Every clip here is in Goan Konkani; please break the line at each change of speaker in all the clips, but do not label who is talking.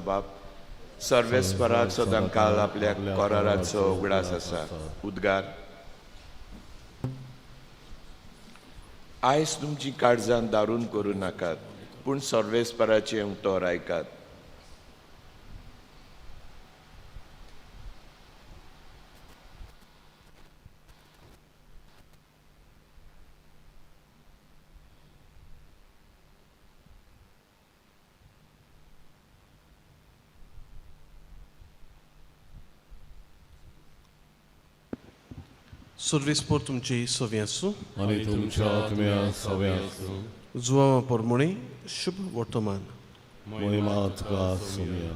बाप सर्वेस्पराक सदांकाल आपल्या कराराचो उगडास आसा. उद्गार. आयज तुमची काळजान दारून करूं नाकात, पूण सर्वेस्पराचें उतर आयकात.
सुर्वेस्पोर तुमची सवी आसूं.
आनी तुमच्या आत्म्या सवे आसूं.
जुवां पोरमुणी शुभ वर्तमान.
महिमा तुका सुमया.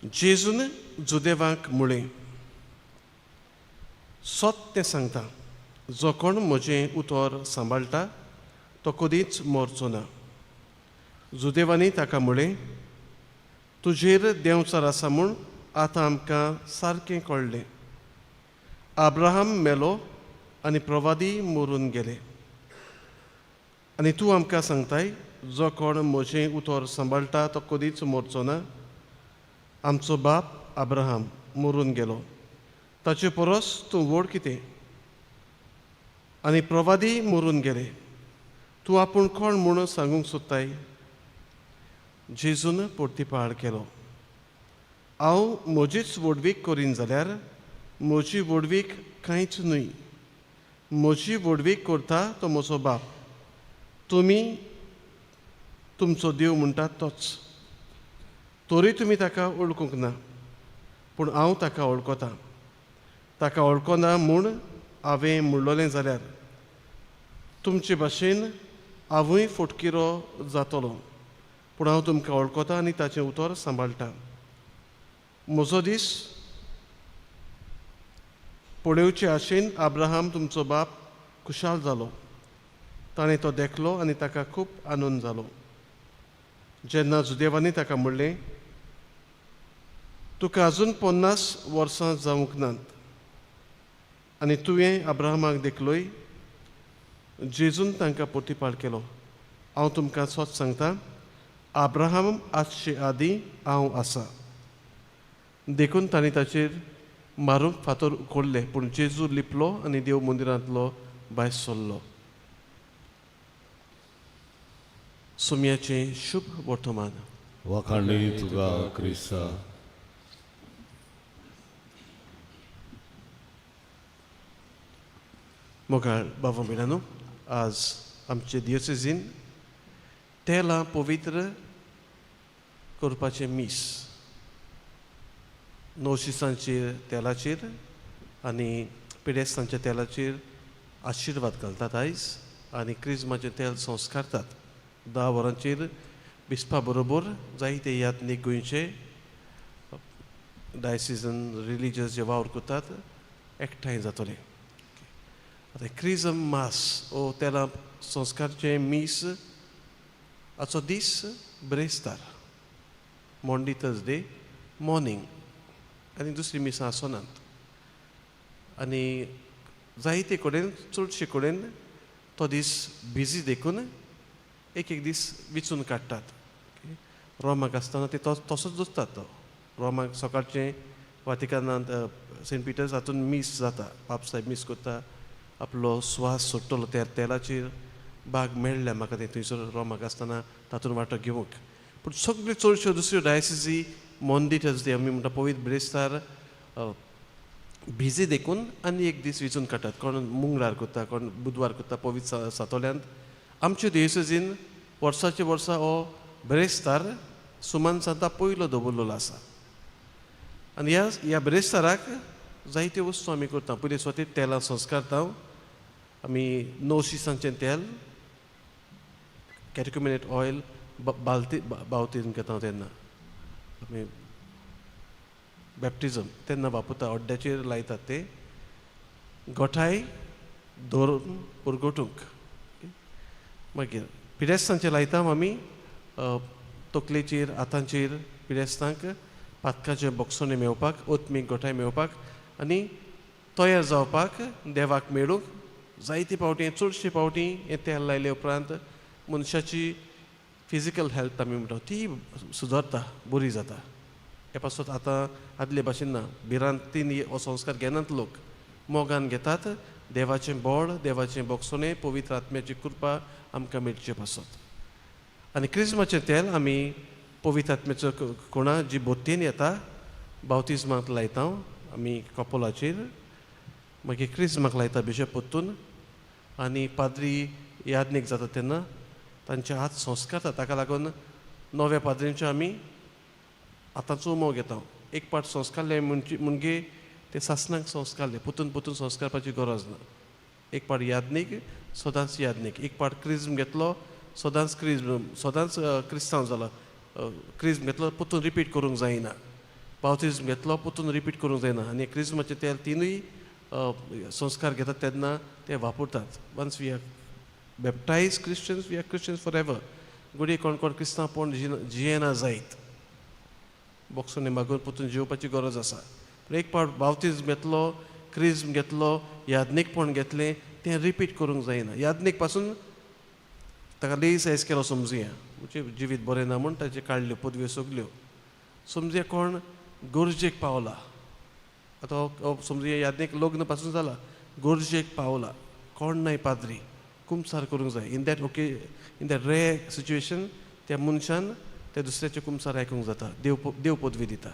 जेजून जुदेवांक म्हळें, सत तें सांगता, जो कोण म्हजें उतर सांबाळटा तो कदींच मरचो ना. जुदेवांनी ताका म्हळें, तुजेर देंवचार आसा म्हूण आतां आमकां सारकें कळ्ळें. अब्राहम मेलो आनी प्रवादी मरून गेले, आनी तूं आमकां सांगताय, जो कोण म्हजें उतर सांबाळटा तो कदींच मरचो ना. आमचो बाप अब्राहम मरून गेलो, ताचे परस तूं व्हड कितें? आनी प्रवादी मरून गेले, तूं आपूण कोण म्हूण सांगूंक सोदताय? जेजून परतीपाळ केलो, हांव म्हजीच व्हडवीक करीन जाल्यार म्हजी व्हडवीक कांयच न्हय. म्हजी व्हडवीक करता तो म्हजो बाप, तुमी तुमचो देव म्हणटात तोच. तरी तुमी ताका वळखूंक ना, पूण हांव ताका वळखतां. ताका वळखना म्हूण हांवें म्हणलोलें जाल्यार तुमचे भाशेन हांवूय फटकिरो जातलो, पूण हांव तुमकां वळखतां आनी ताचें उतर सांबाळटा. म्हजो दीस पळोवचे आशेन अब्राहम तुमचो बाप खुशाल जालो. ताणें तो देखलो आनी ताका खूब आनंद जालो. जेन्ना जुदेवांनी ताका म्हणलें, तुका अजून 50 वर्सां जावंक नात आनी तुवें अब्राहमाक देखलोय? जेजून तांकां प्रतिपाळ केलो, हांव तुमकां सत सांगता, अब्राहम आसचे आदीं हांव आसा. देखून तांणी ताचेर मारूंक फातर उखल्ले, पूण जेजू लिपलो आनी देव मंदिरांतलो भायर सरलो. सोम्याचें शुभ वर्तमान.
वाखाणी तुका क्रिस्ता.
मोगाळ बाबा भयणांनो, आज आमचे दियोसेजीन तेलां पवित्र करपाचें मीस नवशिसांचेर तेलाचेर आनी पिडेस्तांच्या तेलाचेर आशिर्वाद घालतात आयज, आनी क्रिज्माचें तेल संस्कारतात. 10 वरांचेर बिस्पा बरोबर जायते यात्नीक गोंयचे डायसिजन रिलीजियस जे वावर करतात एकठांय जातले. आतां क्रिजम मास ओ तेलां संस्कारचें मीस हाचो दीस ब्रेस्तार, मॉन्डी थर्सडे मॉर्निंग, आनी दुसरी मिसां आसनात. आनी जायते कडेन चडशे कडेन तो दीस बिजी देखून एक एक दीस विचून काडटात. रोमाक आसतना ते तसोच दवरतात. तो रोमाक सकाळचें वातिकानांत सेंट पिटर्स हातून मीस जाता, बाप साहेब मीस करता, आपलो स्वास सोडटलो त्या तेलाचेर. भाग मेळ्ळ्या म्हाका तें थंयसर रोमाक आसतना तातूंत वांटो घेवंक. पूण सगल्यो चडश्यो दुसऱ्यो डायसिसी मॉन्डी थर्सडे आमी म्हणटा पवित्र ब्रेस्तार बिजी देखून आनी एक दीस विचून काडटात. कोण मंगळार करता, कोण बुधवार करता पवित्र सातोल्यांत. आमचे दियोसेजीन वर्साचे वर्सा हो ब्रेस्तार सुमान सांता पयलो दवरलेलो आसा. आनी ह्या ब्रेस्ताराक जायत्यो वस्तू आमी करता. पयले सुवातेर तेलां संस्कारता आमी, 9 शिसांचें तेल, कॅटिक्युमिनेट ऑयल, बालती बावतीन घेता तेन्ना आमी बॅप्टिजम तेन्ना वापरता, अड्ड्याचेर लायतात ते गोठाय दवरून पुरगोटूंक. मागीर पिडेस्तांचेर लायता आमी तकलेचेर, हातांचेर पिडेस्तांक पातकाचें बोगसणें मेळोवपाक, ओतमीक गोठाय मेळोवपाक आनी तयार जावपाक, देवाक मेळूंक. जायते फावटी, चडशे फावटी हें तेल लायले उपरांत मनशाची फिजिकल हेल्थ आमी म्हणटा ती सुदारता, बरी जाता. हे पासत आतां आदले भाशेन ना, भिरांतीन हो संस्कार घेनात लोक, मोगान घेतात. देवाचें बळ, देवाचें बोगसणें, पवित्र आत्म्याची कृपा आमकां मेळचे पासत. आनी क्रिज्माचें तेल आमी पवित्र आत्म्याचो कोणा जी बोत्तेन येता बावतिज्माक लायता आमी कपोलाचेर, मागीर क्रिज्माक लायता बिशप पोत्तून. आनी पाद्री यादनीक जाता तेन्ना तांचे हात संस्कारता. ताका लागून नव्या पाद्रींच्यो आमी आतांचो उमो घेता. एक पाट संस्कारले म्हणजे ते सासणाक संस्कारले, पुतून पुतून संस्कारपाची गरज ना. एक पाट यादनीक सदांच यादनीक, एक पाट क्रिज्म घेतलो सदांच क्रिज्म, सदांच क्रिस्तांव जाला. क्रिज्म घेतलो पुतून रिपीट करूंक जायना, बावतिज्म घेतलो पुतून रिपीट करूंक जायना. आनी क्रिज्माचे तेल तिनूय संस्कार घेतात तेन्ना ते वापरतात. Once we are baptise Christians, we are Christians for ever. घडये कोण कोण क्रिस्तांवपण जियेना जायत, बोक्सोनी मागून पुतून जिवपाची गरज आसा. पूण एक पावट बावतिज्म घेतलो, क्रिज्म घेतलो, यादनीकपण घेतलें, तें रिपीट करूंक जायना. यादनीक पासून ताका लेस आयज केलो समजुया, म्हणजे जिवीत बरें ना म्हूण ताचे काडल्यो पदव्यो सगल्यो. समजुया कोण गरजेक पावला, आतां समजुया यादनीक लग्न पासून जाला, गरजेक पावला, कोण नाय पाद्री, कुमसार करूंक जाय. In that okay, in that rare situation त्या मनशान त्या दुसऱ्याचे कुमसार आयकूंक जाता, देव पदवी दिता.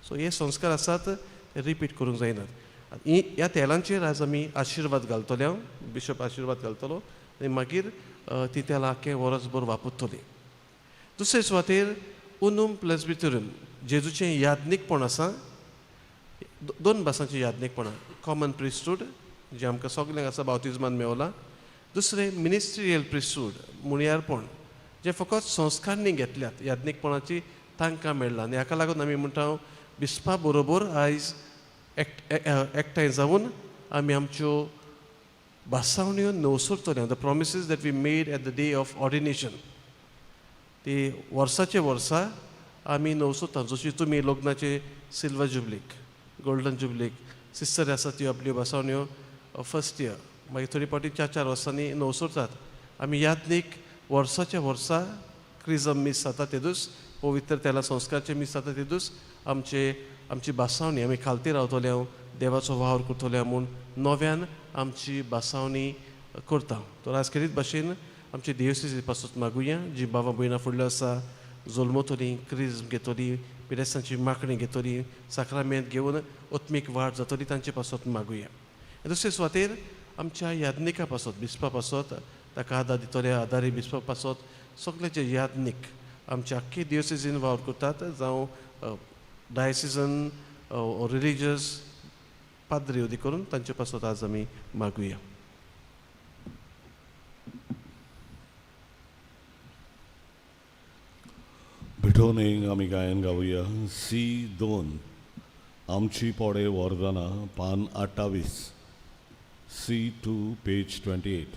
सो हे संस्कार आसात ते रिपीट करूंक जायनात. ह्या तेलांचेर आज आमी आशिर्वाद घालतले, हांव बिशप आशिर्वाद घालतलो आनी मागीर ती तेलां आख्खें वरसभर वापरतली. दुसरे सुवातेर उनूम प्लेसबितुरूम जेजूचें यादनीकपण आसा. दोन भासांचें यादनीकपण, कॉमन प्रिस्टूड जें आमकां सगल्यांक आसा बावतिज्मान मेवलां, दुसरें मिनिस्ट्रियल प्रिस्टूड मुणयारपण जें फकत संस्कारणी घेतल्यात, यादनीकपणाची तांकां मेळ्ळां. आनी हाका लागून आमी म्हणटा बिस्पा बरोबर आयज एकठांय जावन आमी आमच्यो भासावण्यो नवसरतल्यो. The promises that we made at the day of ordination, ती वर्साचे वर्सा आमी नवसरता. जशी तुमी लग्नाचे सिल्वर जुबलीक, गोल्डन जुबलीक, सिस्टर आसा त्यो आपल्यो भासावण्यो फर्स्ट इयर, मागीर थोडी फावटी 4-4 वर्सांनी नवसरतात. आमी यादनीक वर्साच्या वर्सा क्रिजम मीस जाता तेदूस, पवित्र तेला संस्कारचे मीस जाता तेदूस आमची भासावणी आमी खालती रावतले, हांव देवाचो वावर करतले म्हूण नव्यान आमची भासावणी करता. तर आज खेरीत भाशेन आमची देवसी पासून मागुया, जी बाबा भयणां फुडल्यो आसा, जल्मतली, क्रिज्म घेतली, पिडेस्तांची मागणी घेतली, साक्रामेंत घेवन आत्मीक वाड जातली, तांचे पासत मागुया. दुसरे सुवातेर आमच्या यादनिका पासत, बिस्पा पासत, ताका आदार दितले आदारी बिस्पा पासत, सगळे जे यादनीक आमच्या आख्खे दिवसीजीन वावर करतात, जावं डायसिजन रिलीजियस पाद्री उदी करून तांचे पासत आज आमी मागुया.
भेटोवणेक आमी गायन गावया C2 आमची पोडे वरदाना पान 28 C2 page 28.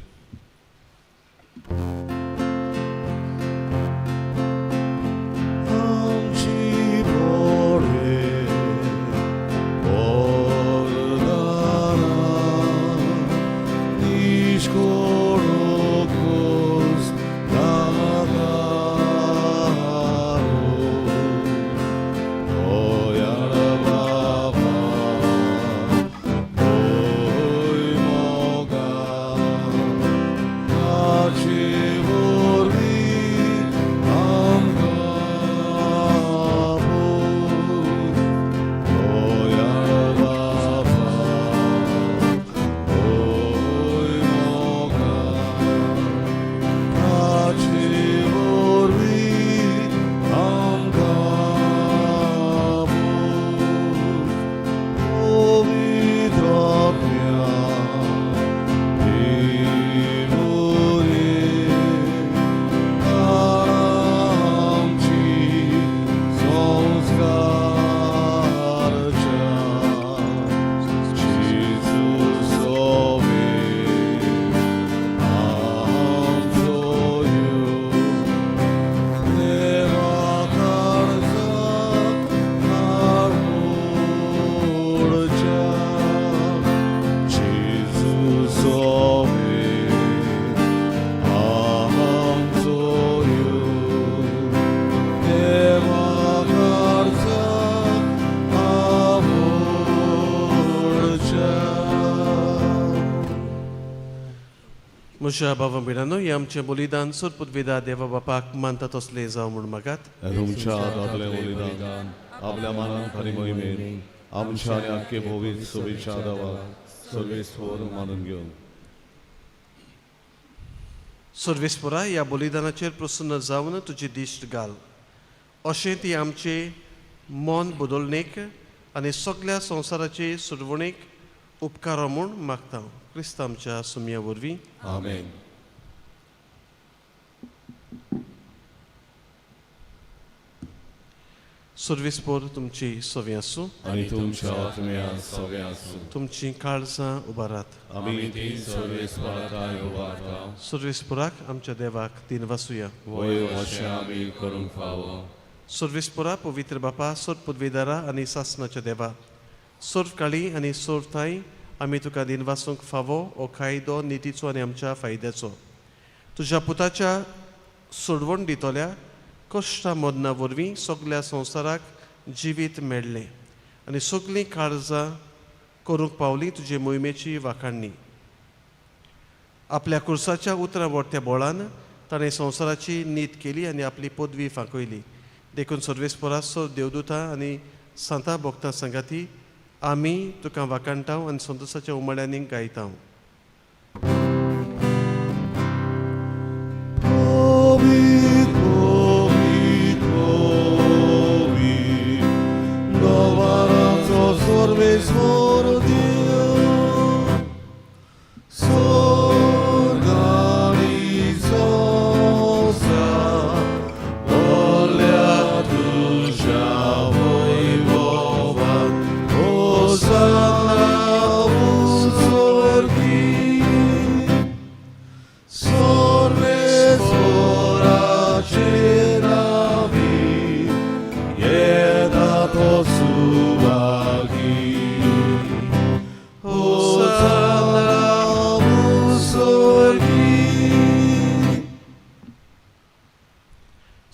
आमची पोडे वरदाना निष्कोडोकोस दादारो दयाळ बाबा होय मोगा आशिवो
म्हज्या बाबा भयणांनो, हें आमचें बलिदान सोदपुतवेदा देवा बापाक मानता तसलें जावं म्हूण मागात.
तुमच्या हातांतलें बलिदान आपल्या मनान खरी मोहिमेन आमच्या आनी आख्खे भोवीत सोबीच्या देवाक सर्वेस्पर मानून घेवन.
सर्वेस्परा, ह्या बलिदानाचेर प्रसन्न जावन तुजी दिश्ट घाल, अशें ती आमचें मन बदलणेक आनी सगल्या संवसाराचे सुरवणेक उपकारा म्हूण मागता, क्रिस्त आमच्या सुमया वरवीं.
आमेन.
सर्वेस्पर तुमची सवी आसूं.
आनी तुमच्या आत्म्या सगळे आसूं.
तुमचीं काळजां उबारात.
आमी ती सर्वेस्पराक उबारता.
सर्वेस्पराक आमच्या देवाक तीन वासुया.
वय अशें आमी करूंक फावो.
सर्वेस्परा, पवित्र बापा, सोर पदवेदारा आनी सासनाच्या देवा, सोर्फ काळी आनी सोर्फ थांय आमी तुका दिनवासूंक फावो हो कायदो नितीचो आनी आमच्या फायद्याचो. तुज्या पुताच्या सोडवण दितल्या कश्टा मदना वरवीं सगल्या संवसाराक जिवीत मेळ्ळें आनी सगलीं काळजां करूंक पावलीं तुजे मोहिमेची वाखाणणी. आपल्या कुर्साच्या उतरां वरत्या बोळान ताणें संवसाराची नीत केली आनी आपली पदवी फांकयली. देखून सर्वेस्परा, देवदूतां आनी सांता भक्तां सांगाती आमी तुका वाखाणटाव आनी संतोसाच्या उमाळ्यांनी गायताव.
Covid, Covid, Covid, दवाराचो सर्वेस्पर देव, स्वर्ग आनी संवसार भरल्या तुज्या वैभवान. होसाना स्वर्गी, सर्वेस्पराचे नावी येता तो सुभागी. होसाना स्वर्गी.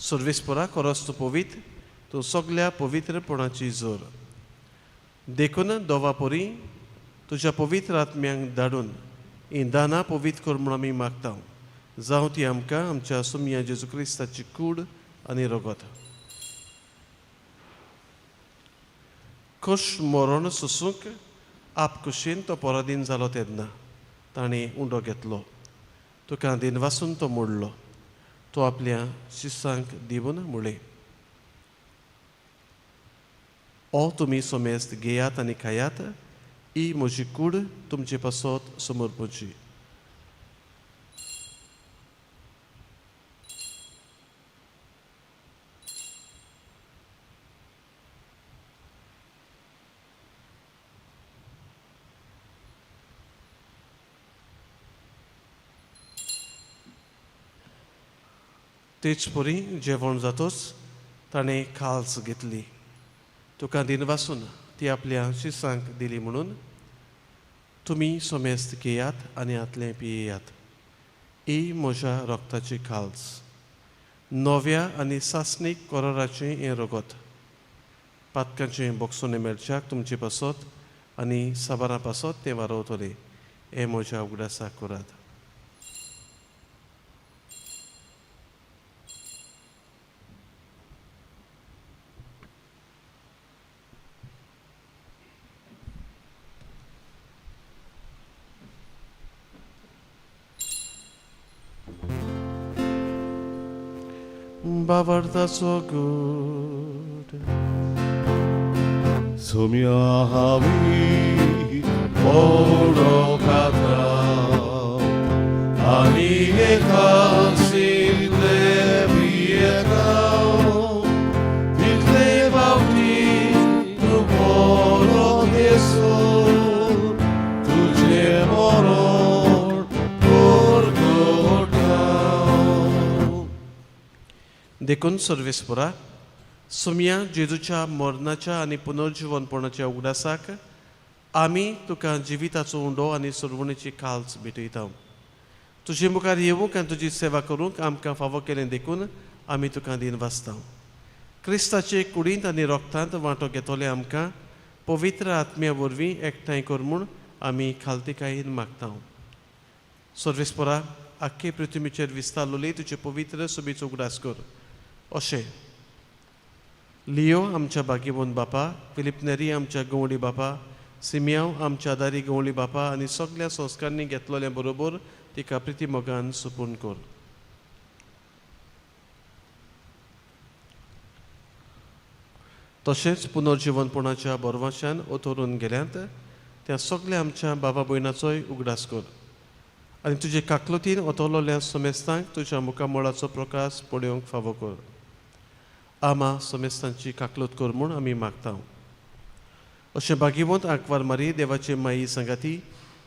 सर्वेस्परा, खरोच तूं पवित्र, तूं सगल्या पवित्रपणाची जोर. देखून दोवा परी तुज्या पवित्र आत्म्यांक धाडून हीं दानां पवित्र कर म्हूण आमी मागता, जावं ती आमकां आमच्या सुमया जेजू क्रिस्ताची कूड आनी रगत. कश मरण सोसूंक आपकुशीन तो पराधीन जालो तेन्ना ताणें उंडो घेतलो, तुका दिनवासून तो मोडलो, तो आपल्या शिसांक दिवन म्हणलें, ओ तुमी सोमेस्त घेयात आनी खायात, ही म्हजी कूड तुमचे पासत समर्पची. तेच परी जेवण जातोच ताणें खाल्स घेतली, तुका दिनवासून ती आपल्या शिसांक दिली म्हणून तुमी सोमेस्त घेयात आनी हातलें पियेयात. ही म्हज्या रक्ताची खाल्स, नव्या आनी सासणीक कराराचें हें रगत, पातकांचें बोगसोने मेळच्याक तुमचे पासत आनी साबारां पासत तें वारवतलें. हें म्हज्या उगडासाक करात. बाबार्थाचो गूढ.
सोम्या हावी पौडो खाता आनी एकांशींतले पियेता, तितले फावटी तूं परत येसो तुजें मरण परगटा.
देखून सर्वेस्परा, सुमया जेजूच्या मरणाच्या आनी पुनर्जिवनपणाच्या उगडासाक आमी तुका जिविताचो उंडो आनी सुरवणेची काल्स भेटयता. तुजे मुखार येवंक आनी तुजी सेवा करूंक आमकां फावो केलें देखून आमी तुका दिन वाचता. क्रिस्ताचे कुडींत आनी रोगतांत वांटो घेतले आमकां पवित्र आत्म्या वरवीं एकठांय कर म्हूण आमी खालतीकायेन मागता. सर्वेस्परा आख्खे पृथ्वीचेर विस्तारलोली तुजे पवित्र सोबीचो उगडास कर. अशें लियो आमच्या भाग्यवंत बापा, फिलीप नेरी आमच्या गवळी बापा, सिमियांव आमच्या आदारी गवळी बापा आनी सगळ्या संस्कारांनी घेतलेल्या बरोबर तिका प्रिती मोगान सुपूर्ण कर. तशेंच पुनर्जिवनपणाच्या बरवाशान ओतरून गेल्यांत त्या सगळ्या आमच्या बाबा भयणाचोय उगडास कर आनी तुजे काकलुतीन ओतरलोल्या समेस्तांक तुज्या मुखामळाचो प्रकाश पळोवंक फावो कर. आमा समेस्तांची काकलूत कर म्हूण आमी मागता. अशें भाग्यवंत आंकवार मारी देवाचे माई सांगाती,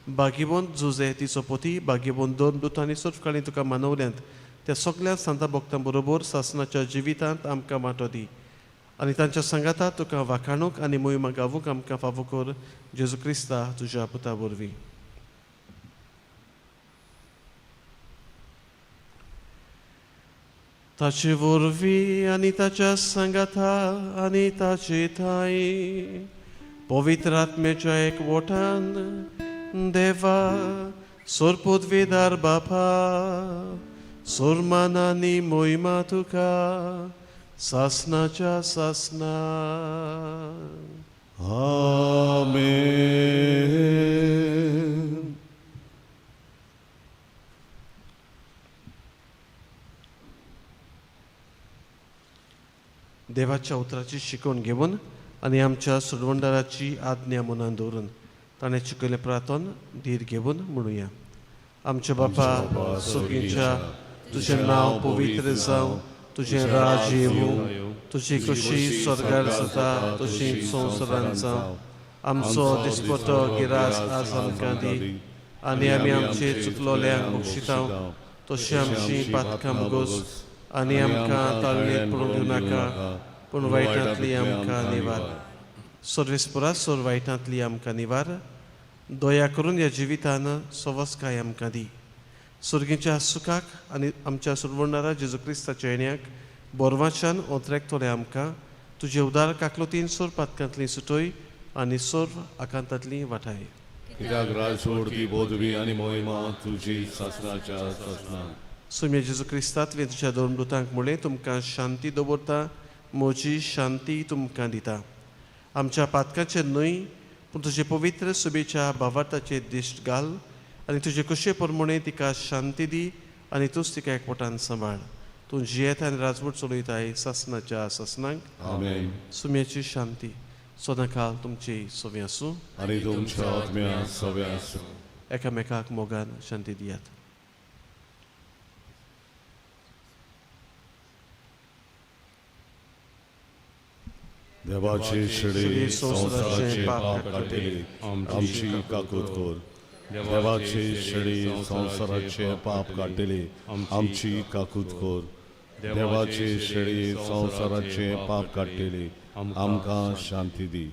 भाग्यवंत जुजे तिचो पोती, भाग्यवंत दोन दूत आनी सोफकाळी तुका मानवल्यांत त्या सगळ्या सांता भक्तां बरोबर सासनाच्या जिवितांत आमकां वांटो दी आनी तांच्या सांगाता तुका वाखाणूंक आनी मोहिमा गावूंक आमकां फावो कर. जेजू क्रिस्ता तुज्या पुता वरवीं. ताचे वरवीं आनी ताच्या सांगाता आनी ताचे ठांय पवित्र आत्म्याच्या एकवटान देवा सोरपोदवेदार बापा सोरमान आनी मोहिमा तुका सासनाच्या सासना.
आमेन.
देवाच्या उतराची शिकवण घेवन आनी आमच्या सोडवणदाराची आज्ञा मनान दवरून ताणें शिकयलें प्रार्थन धीर घेवन म्हणुया. आमच्या बापा सोगीच्या तुजें नांव पवित्र जावं, तुजें राज येवं, तुजी खोशी स्वर्गार जाता तशी संवसारांत जावं. आमचो दिसपटो गिरास आज आमकां दी आनी आमी आमचे चुकलोल्यांक बक्षिता तशी आमची पातकां मुगोस आनी आमकां ताळणेंत पडूंक दिवं नाका, पूण वायटांतली आमकां निवार. सर्वेस्परा सोर वायटांतली आमकां निवार. दया करून ह्या जिवितान सवस्काय आमकां दी. सुर्गीच्या सुखाक आनी आमच्या सुरवणारा जेजू क्रिस्ताच्या येण्याक बोरवाच्यान ओंत्रेकतले आमकां तुजे उदार काकलुतीन सोर पातकांतली सुटय आनी सोर आकांतांतली वाठाय.
कित्याक राजवट ती बोधवी आनी मोहिमा तुजी सासनाच्या सासना.
सोम्या जेजू क्रिस्ता तुवें तुज्या दोन दुतांक म्हणलें, तुमकां शांती दवरता, म्हजी शांती तुमकां दिता. आमच्या पातकाचेर न्हय पूण तुजे पवित्र सुबेच्या भावार्थाचेर दिश्ट घाल आनी तुजे कशे प्रमाणे तिका शांती दी आनी तूंच तिका एकवटान सांबाळ. तूं जियेत आनी राजवट चलयताय सासनाच्या सासनाक.
आमेन.
सुम्याची शांती सदांकाल तुमची सवी आसूं
आनी तुमच्या आत्म्या सवे आसूं.
एकामेकाक मोगान शांती दियात.
देवाची शिडी संवसाराचे पाप काडटली आमची काकूत कर. देवाची शिडी संवसाराचे पाप काडटली आमची काकूत कर. देवाची शिडी संवसाराचे पाप काडटली आमकां शांती दी.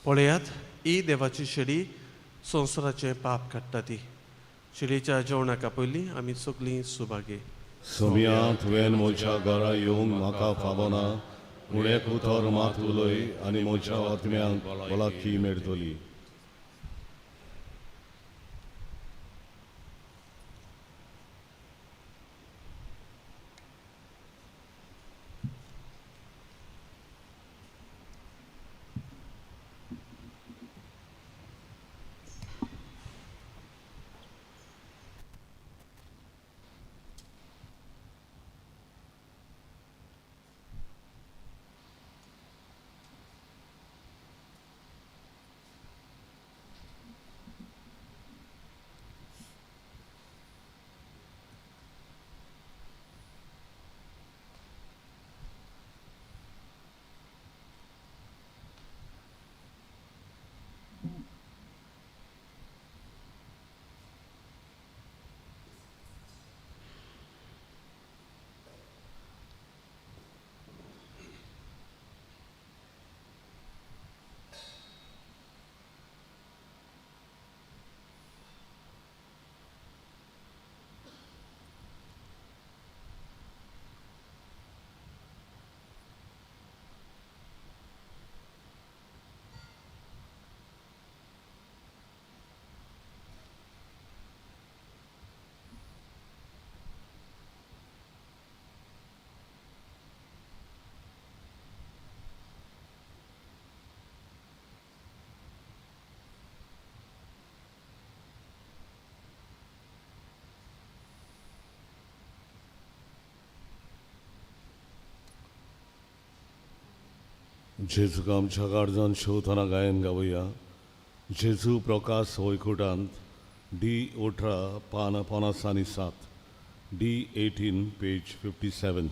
पळयात, ही देवाची शेडी संवसाराचें पाप काडटा ती. शेडीच्या जेवणाक पयलीं आमी सगळीं सुभागे.
सोम्या तुवें म्हज्या घरा येवंक म्हाका फावना, पूण एक उतर मात उलय आनी म्हज्या आत्म्यांक भलायकी मेळटली. जेजूक आमच्या काळजान शेवतना गायन गावया. जेजू प्रकाश वैकुटांत, डी 18, पान 57, डी 18, पेज 57.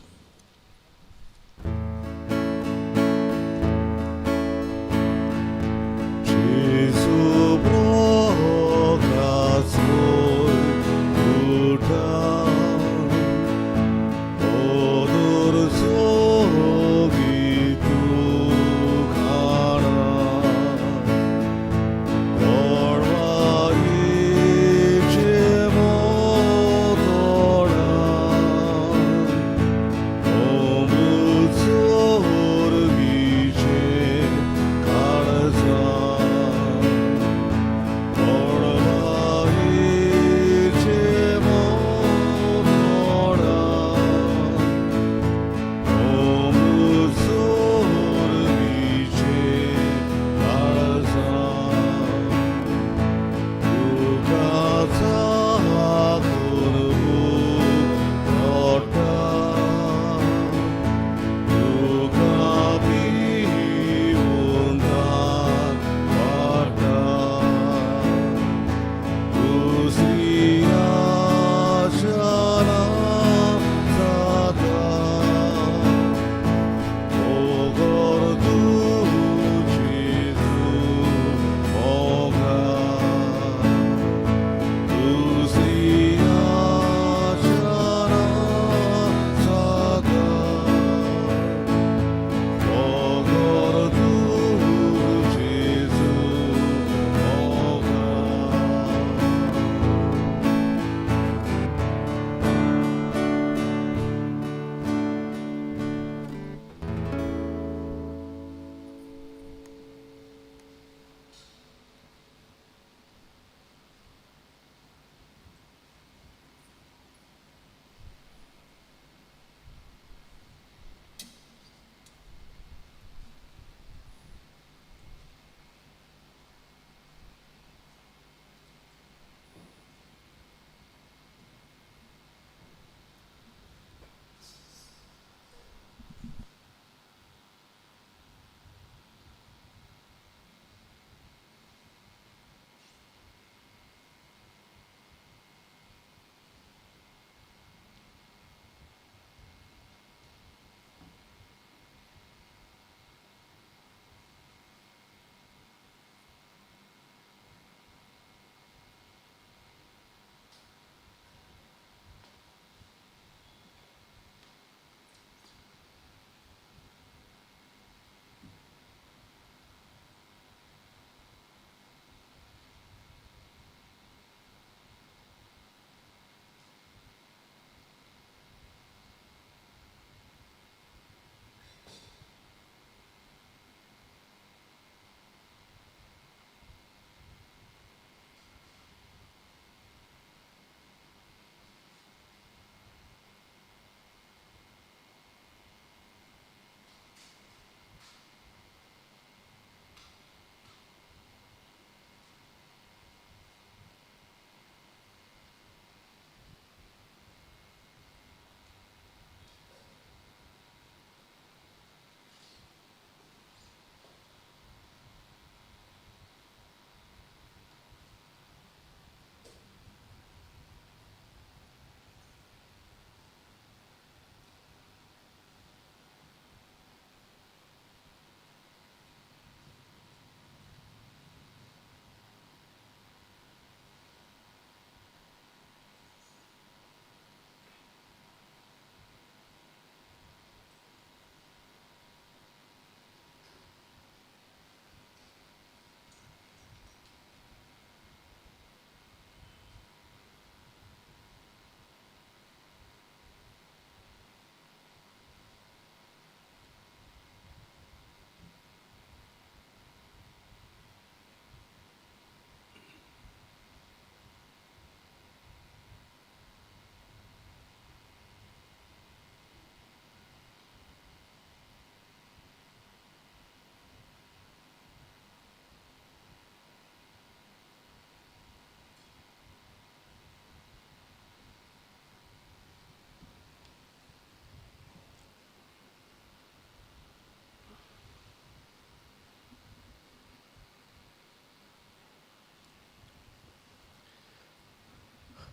जेजू प्रकाश वैकुटांत,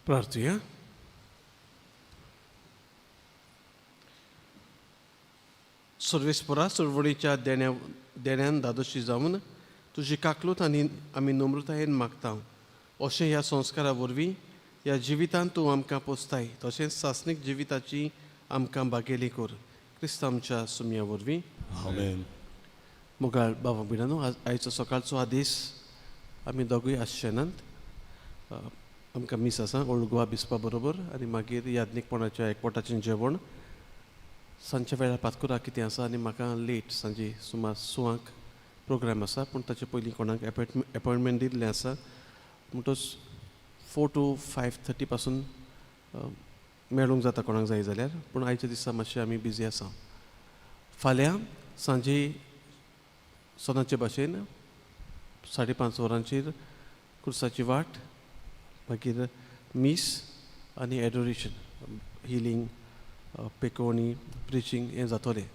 प्रार्थुया. सर्वेस्परा चळवळीच्या देण्यान धादोशी जावन तुजी काकलूत आनी आमी नम्रतायेन मागता. अशें ह्या संस्कारा वरवीं ह्या जिवितांत तूं आमकां पोसताय, तशेंच सासणीक जिविताची आमकां बागेली कर. क्रिस्त आमच्या सुमया वरवीं.
आमेन.
मोगाळ बाबा भयणांनो, आयचो सकाळचो आदेश आमी दोगूय आसचे नात. आमकां मीस आसा ओल्ड गोवा बिस्पा बरोबर आनी मागीर याज्ञीकपणाच्या एकवटाचें जेवण सांजच्या वेळार पातकुरा कितें आसा आनी म्हाका लेट सांजे सुमार 6 प्रोग्राम आसा, पूण ताचे पयलीं कोणाक एपॉयंटमेंट दिल्लें आसा. म्हणटच 4 to 5:30 पासून मेळूंक जाता कोणाक जाय जाल्यार, पूण आयच्या दिसा मातशें आमी बिजी आसा. फाल्यां सांजे सदांचे भाशेन 5:30 वरांचेर कुर्साची वाट, मागीर मीस आनी एडोरेशन, हिलींग, पेकोवणी, प्रिचींग हें जातलें.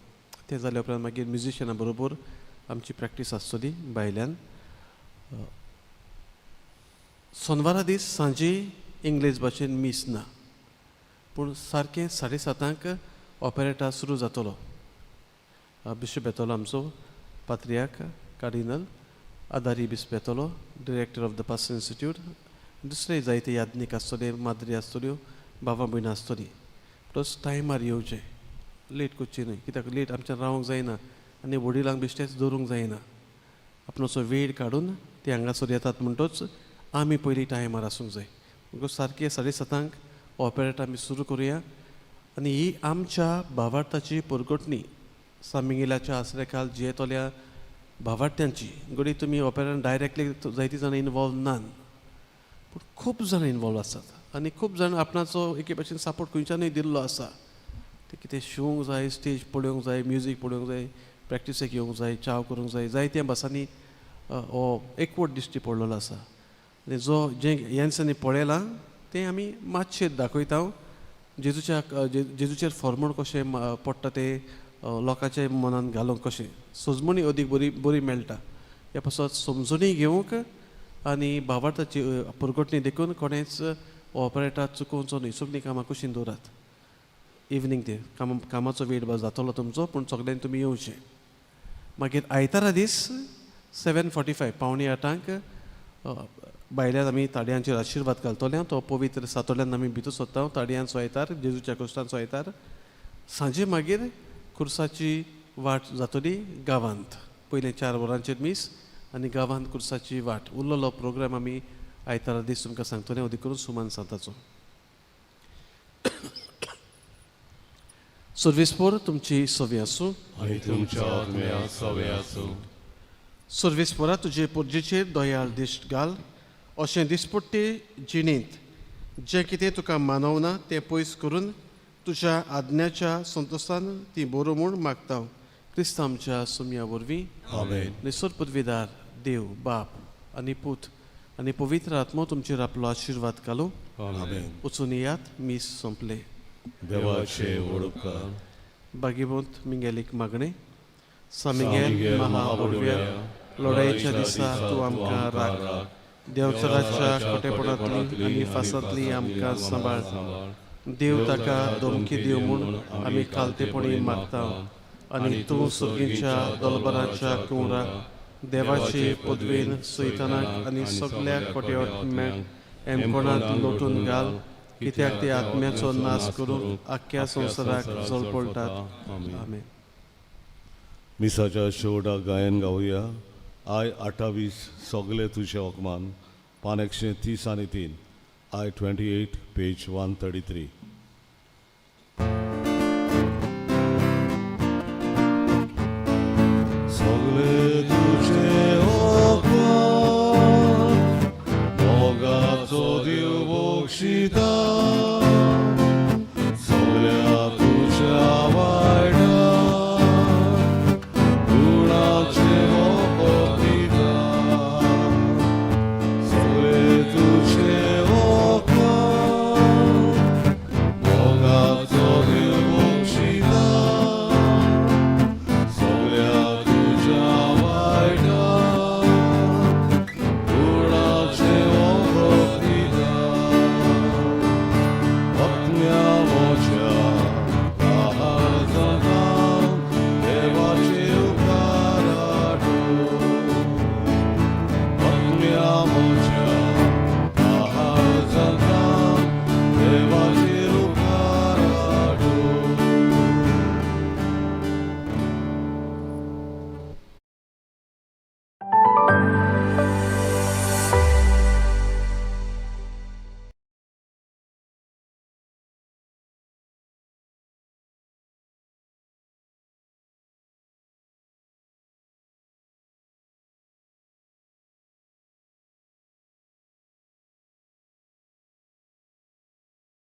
तें जाल्या उपरांत मागीर म्युजिशना बरोबर आमची प्रॅक्टीस आसतली भायल्यान. सोनवारा दीस सांजे इंग्लीश भाशेन मीस ना, पूण सारकें 7:30 ऑपरेटा सुरू जातलो. बिशप येतलो आमचो पात्रियाक कार्डिनल आदारी बिस्प येतलो, director of the pastor institute, दुसरे जायते याज्ञीक आसतले, माद्री आसतल्यो, बाबा भयणां आसतली. प्लस टायमार येवचें, लेट करचें न्हय, कित्याक लेट आमच्यान रावंक जायना आनी वडिलांक बेश्टेच दवरूंक जायना. आपणाचो वेळ काडून ते हांगासर येतात म्हणटच आमी पयलीं टायमार आसूंक जाय. म्हणटकच सारकें 7:30 ऑपरेट आमी सुरू करुया आनी ही आमच्या भावार्थाची परगटणी सामिंगेलाच्या आसऱ्याखाल जियेतल्या भावार्थ्यांची. घडये तुमी ऑपेरान डायरेक्टली जायतीं जाणां इनवॉल्व नान, पूण खूब जाणां इनवॉल्व आसात आनी खूब जाणां आपणाचो एके भाशेन सपोर्ट खंयच्यानूय दिल्लो आसा. ते कितें शिवूंक जाय, स्टेज पळोवंक जाय, म्युजीक पळोवंक जाय, प्रॅक्टिसेक येवंक जाय, चाव करूंक जाय, जायत्या भासांनी हो एकवट दिश्टी पडलेलो आसा. आनी जो जें ह्या दिसांनी पळयलां तें आमी मातशें दाखयता. जेजूचेर फॉर्मूल कशें पडटा तें लोकांच्या मनान घालूंक कशें सजमणी अदीक बरी बरी मेळटा ह्या पासत समजणी घेवंक आनी भावार्थाची परगटणी देखून कोणेच ऑपरेटर चुकोवचो न्हय. सगळीं कामां कुशीन दवरात. इवनींग ते कामाचो वेळ जातलो तुमचो, पूण सगळ्यांनी तुमी येवचें. मागीर आयतारा दीस 7:45 7:45 भायल्यान आमी ताडयांचेर आशिर्वाद घालतले. तो पवित्र सातोल्यान आमी भितर सोदता, ताडयांचो आयतार, जेजूच्या कुस्तांचो आयतार. सांजे मागीर कुर्साची वाट जातली गांवांत. पयलें 4 वरांचेर मीस आनी गांवांत कुर्साची वाट. उरलेलो प्रोग्राम आमी आयतारा दीस तुमकां सांगतले, अदीक करून सुमान सांताचो. सर्वेस्पोर तुमची सवी आसूं
आनी तुमच्या आत्म्या सवे आसूं.
सर्वेस्पोरा तुजे पोरजेचेर दयाळ दिश्ट घाल, अशें दिसपट्टे जिणेंत जें कितें तुका मानवना तें पयस करून तुज्या आज्ञाच्या संतोशान ती बरो म्हूण मागता. क्रिस्त आमच्या सुमया वरवीं.
आमेन.
निसर पदवीदार देव बाप आनी पूत आनी पवित्र आत्मो तुमचेर आपलो आशिर्वाद घालूं.
आमेन.
वचून येयात, मीस सोंपलें.
देवाचे वडपकार
बागीबोंत मिंगेलीक मागणें. सामिंगेल महावडव्या लढायेच्या दिसा तूं आमकां राख, देवचाराच्या खोटेपणांतली आनी फासांतली आमकां सांबाळ. देव ताका धमकी दिव म्हूण आमी खालतेपणी मागता आनी तूं सुर्गीच्या दलबराच्या कुंवरा देवाचे पदवेन सैतानाक आनी सगल्या खोट्याक एमकोणांत लोटून घाल, कित्याक ते आत्म्याचो नाश करूंक आख्ख्या संवसाराक जळपळटात. आमेन.
मिसाच्या शेवटाक गायन गावया. I 28 सगळे तुजे ओकमान, पान 133, I 28 page 133. सगळे तुझे ओकमान मोगाचो देव बक्षिता.